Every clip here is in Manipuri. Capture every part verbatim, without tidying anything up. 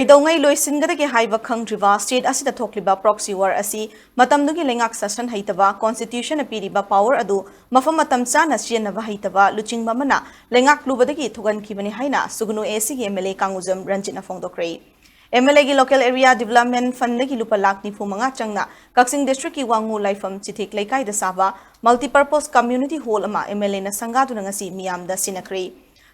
ꯀꯩꯗꯧꯉꯩ ꯂꯣꯏꯁꯤꯟꯒꯗꯒꯦ ꯍꯥꯏꯕ ꯈꯪꯗ꯭ꯔꯤꯕ ꯁ꯭ꯇꯦꯠ ꯑꯁꯤꯗ ꯊꯣꯛꯂꯤꯕ ꯄ꯭ꯔꯣꯛꯁꯤ ꯋꯥꯔ ꯑꯁꯤ ꯃꯇꯝꯗꯨꯒꯤ ꯂꯩꯉꯥꯛ ꯁꯥꯁꯟ ꯍꯩꯇꯕ, ꯀꯣꯟꯁꯇꯤꯇ꯭ꯌꯨꯁꯟꯅ ꯄꯤꯔꯤꯕ ꯄꯥꯋꯔ ꯑꯗꯨ ꯃꯐꯝ ꯃꯇꯝ ꯆꯥꯅ ꯁꯤꯖꯤꯟꯅꯕ ꯍꯩꯇꯕ ꯂꯨꯆꯤꯡꯕ ꯑꯃꯅ ꯂꯩꯉꯥꯛꯂꯨꯕꯗꯒꯤ ꯊꯣꯛꯍꯟꯈꯤꯕꯅꯤ ꯍꯥꯏꯅ ꯁꯨꯒꯅꯨ ꯑꯦ ꯁꯤꯒꯤ ꯑꯦꯝ ꯑꯦꯜ ꯑꯦ ꯀꯥꯡꯒꯨꯖꯝ ꯔꯟꯖꯤꯠꯅ ꯐꯣꯡꯗꯣꯛꯈ꯭ꯔꯦ꯫ ꯑꯦꯝ ꯑꯦꯜ ꯑꯦꯒꯤ ꯂꯣꯀꯦꯜ ꯑꯦꯔꯤꯌꯥ ꯗꯤꯕꯂꯞꯃꯦꯟ ꯐꯟꯗꯒꯤ ꯂꯨꯄꯥ ꯂꯥꯈ ꯅꯤꯐꯨ ꯃꯉꯥ ꯆꯪꯅ ꯀꯛꯆꯤꯡ ꯗꯤꯁꯇ꯭ꯔꯤꯛꯀꯤ ꯋꯥꯉꯨ ꯂꯥꯏꯐꯝ ꯆꯤꯊꯤꯛ ꯂꯩꯀꯥꯏꯗ ꯁꯥꯕ ꯃꯜꯇꯤꯄꯔꯄꯣꯁ ꯀꯝꯃ꯭ꯌꯨꯅꯤꯇꯤ ꯍꯣꯜ ꯑꯃ ꯑꯦꯝ ꯑꯦꯜ ꯑꯦꯅ ꯁꯪꯒꯥꯗꯨꯅ ꯉꯁꯤ ꯃꯤꯌꯥꯝꯗ ꯁꯤꯟꯅꯈ꯭ꯔꯦ꯫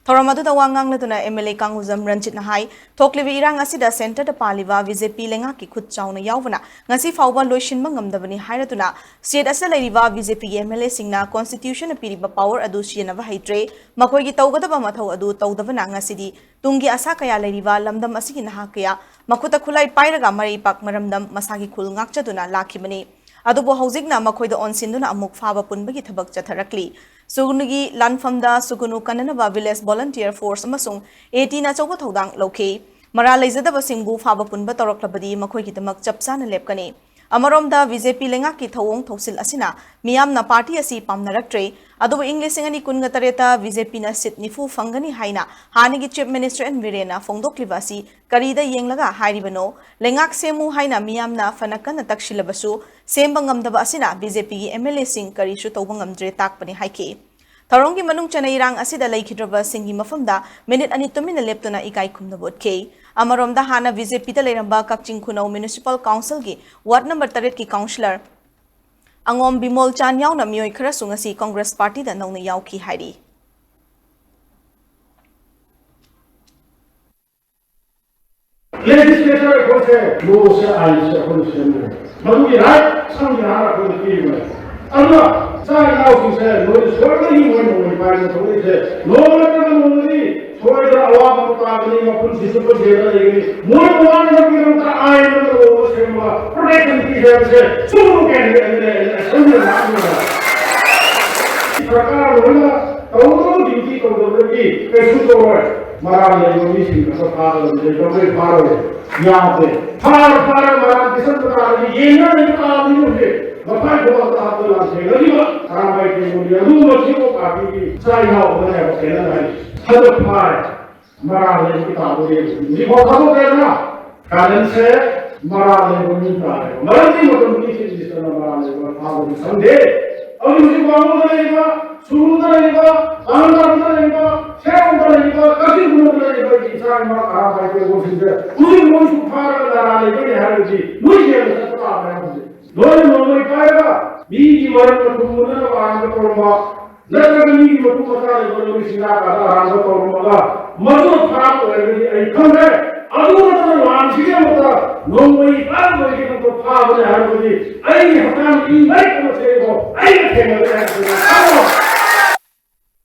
ꯊꯧꯔꯝ ꯑꯗꯨꯗ ꯋꯥ ꯉꯥꯡꯂꯗꯨꯅ ꯑꯦꯝ ꯑꯦꯜ ꯑꯦ ꯀꯥꯡꯒꯨꯖꯝ ꯔꯟꯖꯤꯠꯅ ꯍꯥꯏ, ꯊꯣꯛꯂꯤꯕ ꯏꯔꯥꯡ ꯑꯁꯤꯗ ꯁꯦꯟꯇꯔꯗ ꯄꯥꯜꯂꯤꯕ ꯕꯤ ꯖꯦ ꯄꯤ ꯂꯩꯉꯥꯛꯀꯤ ꯈꯨꯠ ꯆꯥꯎꯅ ꯌꯥꯎꯕꯅ ꯉꯁꯤ ꯐꯥꯎꯕ ꯂꯣꯏꯁꯤꯟꯕ ꯉꯝꯗꯕꯅꯤ ꯍꯥꯏꯔꯗꯨꯅ, ꯁ꯭ꯇꯦꯠ ꯑꯁꯤꯗ ꯂꯩꯔꯤꯕ ꯕꯤ ꯖꯦ ꯄꯤꯒꯤ ꯑꯦꯝ ꯑꯦꯜ ꯑꯦꯁꯤꯡꯅ ꯀꯣꯟꯁꯇꯤꯇ꯭ꯌꯨꯁꯟꯅ ꯄꯤꯔꯤꯕ ꯄꯥꯋꯔ ꯑꯗꯨ ꯁꯤꯖꯤꯟꯅꯕ ꯍꯩꯇ꯭ꯔꯦ, ꯃꯈꯣꯏꯒꯤ ꯇꯧꯒꯗꯕ ꯃꯊꯧ ꯑꯗꯨ ꯇꯧꯗꯕꯅ ꯉꯁꯤꯗꯤ ꯇꯨꯡꯒꯤ ꯑꯁꯥ ꯀꯌꯥ ꯂꯩꯔꯤꯕ ꯂꯝꯗꯝ ꯑꯁꯤꯒꯤ ꯅꯍꯥ ꯀꯌꯥ ꯃꯈꯨꯠꯇ ꯈꯨꯠꯂꯥꯏ ꯄꯥꯏꯔꯒ ꯃꯔꯩ ꯄꯥꯛ ꯃꯔꯝꯗꯝ ꯃꯁꯥꯒꯤ ꯈꯨꯜ ꯉꯥꯛꯆꯗꯨꯅ ꯂꯥꯛꯈꯤꯕꯅꯤ꯫ ꯑꯗꯨꯕꯨ ꯍꯧꯖꯤꯛꯅ ꯃꯈꯣꯏꯗ ꯑꯣꯟꯁꯤꯟꯗꯨꯅ ꯑꯃꯨꯛ ꯐꯥꯕ ꯄꯨꯟꯕꯒꯤ ꯊꯕꯛ ꯆꯠꯊꯔꯛꯂꯤ꯫ ꯁꯨꯒꯅꯨꯒꯤ ꯂꯥꯟꯐꯝꯗ ꯁꯨꯒꯅꯨ ꯀꯟꯅꯅꯕ ꯚꯤꯂꯦꯖ ꯚꯣꯂꯟꯇꯤꯌꯔ ꯐꯣꯔꯁ ꯑꯃꯁꯨꯡ ꯑꯦ ꯇꯤꯅ ꯑꯆꯧꯕ ꯊꯧꯗꯥꯡ ꯂꯧꯈꯤ꯫ ꯃꯔꯥꯜ ꯂꯩꯖꯗꯕꯁꯤꯡꯕꯨ ꯐꯥꯕ ꯄꯨꯟꯕ ꯇꯧꯔꯛꯂꯕꯗꯤ ꯃꯈꯣꯏꯒꯤꯗꯃꯛ ꯆꯞ ꯆꯥꯅ ꯂꯦꯞꯀꯅꯤ꯫ ꯑꯃꯔꯣꯝꯗ, ꯕꯤ ꯖꯦ ꯄꯤ ꯂꯩꯉꯥꯛꯀꯤ ꯊꯧꯑꯣꯡ ꯊꯧꯁꯤꯜ ꯑꯁꯤꯅ ꯃꯤꯌꯥꯝꯅ ꯄꯥꯔꯇꯤ ꯑꯁꯤ ꯄꯥꯝꯅꯔꯛꯇ꯭ꯔꯦ꯫ ꯑꯗꯨꯕꯨ ꯏꯪ ꯂꯤꯁꯤꯡ ꯑꯅꯤ ꯀꯨꯟꯒ ꯇꯔꯦꯠꯇ ꯕꯤ ꯖꯦ ꯄꯤꯅ ꯁꯤꯠ ꯅꯤꯐꯨ ꯐꯪꯒꯅꯤ ꯍꯥꯏꯅ ꯍꯥꯟꯅꯒꯤ ꯆꯤꯐ ꯃꯤꯅꯤꯁꯇꯔ ꯑꯦꯟ ꯕꯤꯔꯦꯟꯅ ꯐꯣꯡꯗꯣꯛꯂꯤꯕ ꯑꯁꯤ ꯀꯔꯤꯗ ꯌꯦꯡꯂꯒ ꯍꯥꯏꯔꯤꯕꯅꯣ? ꯂꯩꯉꯥꯛ ꯁꯦꯝꯃꯨ ꯍꯥꯏꯅ ꯃꯤꯌꯥꯝꯅ ꯐꯅ ꯀꯟꯅ ꯇꯛꯁꯤꯜꯂꯕꯁꯨ ꯁꯦꯝꯕ ꯉꯝꯗꯕ ꯑꯁꯤꯅ ꯕꯤ ꯖꯦ ꯄꯤꯒꯤ ꯑꯦꯝ ꯑꯦꯜ ꯑꯦꯁꯤꯡ ꯀꯔꯤꯁꯨ ꯇꯧꯕ ꯉꯝꯗ꯭ꯔꯦ ꯇꯥꯛꯄꯅꯤ ꯍꯥꯏꯈꯤ꯫ ꯊꯧꯔꯝꯒꯤ ꯃꯅꯨꯡ ꯆꯟꯅ ꯏꯔꯥꯡ ꯑꯁꯤꯗ ꯂꯩꯈꯤꯗ꯭ꯔꯕꯁꯤꯡꯒꯤ ꯃꯐꯝꯗ ꯃꯤꯅꯤꯠ ꯑꯅꯤ ꯇꯨꯃꯤꯟꯅ ꯂꯦꯞꯇꯨꯅ ꯏꯀꯥꯏ ꯈꯨꯝꯅꯕ ꯎꯠꯈꯤ꯫ ꯑꯃꯔꯣꯝꯗ, ꯍꯥꯟꯅ ꯕꯤ ꯖꯦ ꯄꯤꯗ ꯂꯩꯔꯝꯕ ꯀꯛꯆꯤꯡ ꯈꯨꯅꯧ ꯃ꯭ꯌꯨꯅꯤꯁꯤꯄꯥꯜ ꯀꯥꯎꯟꯁꯤꯜꯒꯤ ꯋꯥꯔꯗ ꯅꯝꯕꯔ ꯇꯔꯦꯠꯀꯤ ꯀꯥꯎꯟꯁꯤꯂꯔ ꯑꯉꯣꯝ ꯕꯤꯃꯣꯜ ꯆꯥꯟ ꯌꯥꯎꯅ ꯃꯤꯑꯣꯏ ꯈꯔꯁꯨ ꯉꯁꯤ ꯀꯣꯡꯒ꯭ꯔꯦꯁ ꯄꯥꯔꯇꯤꯗ ꯅꯧꯅ ꯌꯥꯎꯈꯤ ꯍꯥꯏꯔꯤ꯫ ꯂꯦꯖꯤꯁꯂꯦꯆꯔ ꯑꯩꯈꯣꯏꯁꯦ, ꯂꯣꯁꯦ, ꯑꯥꯏꯟꯁꯦ ꯑꯩꯈꯣꯏꯅ ꯁꯦꯝꯕꯅꯦ꯫ ꯃꯗꯨꯒꯤ ꯔꯥꯏꯠ ꯁꯝꯅ ꯍꯥꯏꯔꯒ ꯑꯩꯈꯣꯏꯅ ꯄꯤꯔꯤꯕꯅꯦ꯫ ꯑꯗꯨꯅ ꯏꯆꯥ ꯏꯅꯥꯎꯁꯤꯡꯁꯦ ꯅꯣꯏ ꯁꯣꯏꯗꯅ ꯃꯣꯏ ꯅꯣꯡꯃꯩ ꯄꯥꯏꯔꯒ ꯊꯣꯛꯂꯛꯏꯁꯦ, ꯅꯣꯡꯃ ꯅꯠꯇ꯭ꯔꯒ ꯅꯣꯡꯃꯗꯤ ꯁꯣꯏꯗꯅ ꯑꯋꯥꯕ ꯇꯥꯒꯅꯤ, ꯃꯄꯨꯟꯁꯤ ꯆꯨꯞꯄ ꯖꯦꯜꯗ ꯂꯩꯒꯅꯤ꯫ ꯃꯣꯏ ꯇꯣꯉꯥꯟꯅ ꯅꯪꯒꯤꯗꯃꯛꯇ ꯑꯥꯏꯟ ꯑꯃ ꯂꯣ ꯑꯃ ꯁꯦꯝꯃꯒ ꯄ꯭ꯔꯣꯇꯦꯛꯁꯟ ꯄꯤꯒꯦ ꯍꯥꯏꯕꯁꯦ ꯁꯨꯝ ꯀꯦꯟꯗꯤꯗꯦꯠ ꯑꯦꯝ ꯑꯦꯜ ꯑꯦ ꯑꯦꯁꯦꯝꯕ꯭ꯂꯤꯗ ꯉꯥꯡꯕ ꯁꯔꯀꯥꯔ ꯂꯣꯏꯅ ꯇꯧꯗꯕ ꯗ꯭ꯌꯨꯇꯤ ꯇꯧꯗꯕꯗꯒꯤ ꯀꯩꯁꯨ ꯇꯧꯔꯣꯏ꯫ ꯃꯔꯥꯜ ꯂꯩꯕ ꯃꯤꯁꯤꯡ ꯈꯛꯇ ꯐꯥꯒꯗꯕꯅꯤ, ꯀꯩꯗꯧꯕꯩ ꯐꯥꯔꯣꯏ? ꯌꯥꯗꯦ꯫ ꯐꯥꯔ ꯐꯥꯔ ꯃꯔꯥꯜ ꯄꯤꯁꯟꯕ ꯇꯥꯔꯗꯤ ꯌꯦꯡꯅ ꯂꯩꯕ ꯇꯥꯕꯅꯤ ꯍꯧꯖꯤꯛ꯫ ꯃꯐꯥꯏ ꯈꯨꯕꯥꯛꯇ ꯍꯥꯞꯇ ꯂꯥꯟꯊꯦꯡꯅꯔꯤꯕ ꯑꯔꯥꯝꯕꯥꯏ ꯇꯦꯡꯒꯨꯜꯒꯤ ꯑꯗꯨꯒꯨꯝꯕ ꯁꯤꯕꯨ ꯄꯥꯔꯇꯤꯒꯤ ꯏꯆꯥ ꯏꯅꯥꯎ ꯑꯃꯅꯦꯕ ꯈꯦꯠꯅꯕ ꯍꯥꯏꯔꯤꯁꯦ꯫ ꯍꯟꯗꯛ ꯐꯥꯔꯦ꯫ ꯃꯔꯥꯜ ꯂꯩꯕ ꯏꯇꯥꯗꯣ ꯌꯦꯡꯁꯤ꯫ ꯍꯧꯖꯤꯛꯐꯥꯎ ꯊꯥꯗꯣꯛꯇ꯭ꯔꯦꯗꯅ꯫ ꯀꯥꯔꯟꯁꯦ ꯃꯔꯥꯜ ꯂꯩꯕ ꯃꯤ ꯇꯥꯔꯦꯕ꯫ ꯃꯔꯝꯗꯤ ꯃꯇꯝꯗꯨꯒꯤ ꯆꯤꯞ ꯃꯤꯅꯤꯁꯇꯔꯅ ꯃꯔꯥꯜ ꯂꯩꯕ ꯐꯥꯕꯗꯤ ꯈꯪꯗꯦ꯫ ꯑꯗꯨ ꯍꯧꯖꯤꯛ ꯋꯥꯡꯉꯨꯗ ꯂꯩꯕ, ꯁꯨꯔꯨꯗ ꯂꯩꯕ, ꯑꯍꯃꯗꯥꯕꯥꯗꯇ ꯂꯩꯕ, ꯁꯦꯔꯣꯡꯗ ꯂꯩꯕ, ꯀꯛꯆꯤꯡ ꯈꯨꯅꯧꯗ ꯂꯩꯕ ꯑꯩꯒꯤ ꯏꯆꯥ ꯏꯃꯥ ꯀꯔꯥꯝ ꯄꯥꯏꯕ ꯄꯣꯠꯁꯤꯡꯁꯦ ꯍꯧꯖꯤꯛ ꯃꯣꯏꯁꯨ ꯐꯥꯔꯒ ꯅꯥꯔꯥ ꯂꯩꯕꯅꯤ ꯍꯥꯏꯔꯒꯗꯤ ꯃꯣꯏ ꯖꯦꯜꯗ ꯆꯠꯄ ꯇꯥꯕꯅꯦ ꯍꯥꯏꯕꯁꯦ꯫ ꯂꯣꯏꯅ ꯅꯣꯡꯃꯩ ꯄꯥꯏꯔꯒ ꯃꯤꯒꯤ ꯃꯔꯟ ꯃꯊꯨꯝ ꯃꯨꯟꯅꯅꯕ ꯑꯔꯥꯟꯕ ꯇꯧꯔꯝꯕ, ꯅꯠꯇ꯭ꯔꯒ ꯃꯤꯒꯤ ꯃꯇꯨ ꯃꯆꯥ ꯂꯩꯕ ꯂꯧꯃꯤꯁꯤꯡ ꯂꯥꯛꯑꯒ ꯑꯔꯥꯟꯕ ꯇꯧꯔꯝꯃꯒ ꯃꯗꯨꯅ ꯐꯥꯕ ꯑꯣꯏꯔꯒꯗꯤ ꯑꯩ ꯈꯪꯗ꯭ꯔꯦ꯫ ꯑꯗꯨ ꯅꯠꯇꯅ ꯂꯥꯟꯁꯤꯒꯤ ꯑꯃꯨꯛꯇ ꯅꯣꯡꯃꯩ ꯄꯥꯏꯕ ꯑꯣꯏꯒꯦ ꯑꯃꯨꯛꯇ ꯐꯥꯕꯅꯦ ꯍꯥꯏꯔꯕꯗꯤ ꯑꯩꯒꯤ ꯍꯛꯆꯥꯡ ꯏ ꯃꯔꯤꯛ ꯑꯃ ꯊꯦꯡꯉꯣ ꯑꯩꯒ ꯊꯦꯡꯅꯔꯦ ꯍꯥꯏꯕꯗꯨꯅ